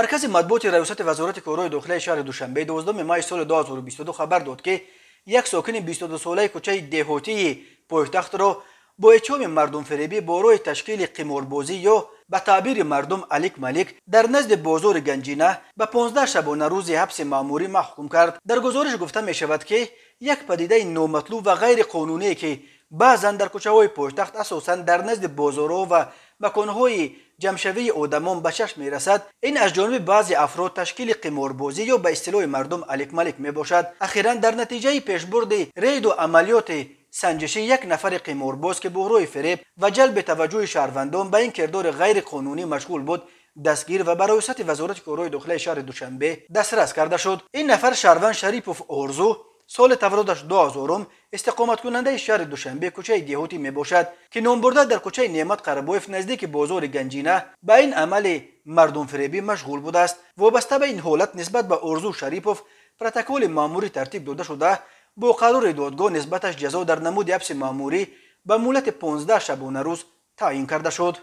Маркази матбуоти раёсати вазорати корҳои дохилаи шаҳри Душанбе 12 май соли 2022 хабар дод, ки як сокини 22-солаи кӯчаи Деҳотии пойтахтро бо иттиҳоми мардумфиребӣ бо роҳи ташкили қиморбозӣ ё ба таъбири мардум алик-малик дар назди бозори Ганҷина ба 15 шабонарӯзи ҳабси маъмурӣ маҳкум кард. Дар гузориш гуфта мешавад, ки як падидаи номатлуб ва ғайриқонуние, ки баъзан дар кӯчаҳои пойтахт, асосан дар назди бозорҳо ва маконҳои ҷамъшавии одамон ба чашм мерасад, ин аз ҷониби баъзе афрод ташкили қиморбозӣ ё ба истилоҳи мардум алик-малик мебошад. Ахиран дар натиҷаи пешбурди рейду амалиёти санҷишӣ як нафари қиморбоз, ки бо роҳи фиреб ва ҷалби таваҷҷӯҳи шаҳрвандон ба ин кирдори ғайриқонунӣ машғул буд, дастгир ва ба раёсати вазорати корҳои дохилаи шаҳри Душанбе дастрас карда шуд. Ин нафар шаҳрванд Шарипов Орзу, соли таваллудаш 2000, истиқоматкунандаи шаҳри Душанбе, кӯчаи Деҳотӣ мебошад, ки номбурда дар кӯчаи Неъмат Қарабоев наздики бозори Ганҷина ба ин амали мардумфиребӣ машғул будааст. Вобаста ба ин ҳолат нисбат ба Орзу Шарипов протоколи маъмурӣ тартиб дода шуда, бо қарори додгоҳ нисбаташ ҷазо дар намуди ҳабси маъмурӣ ба муҳлати 15 шабонарӯз таъин карда шуд.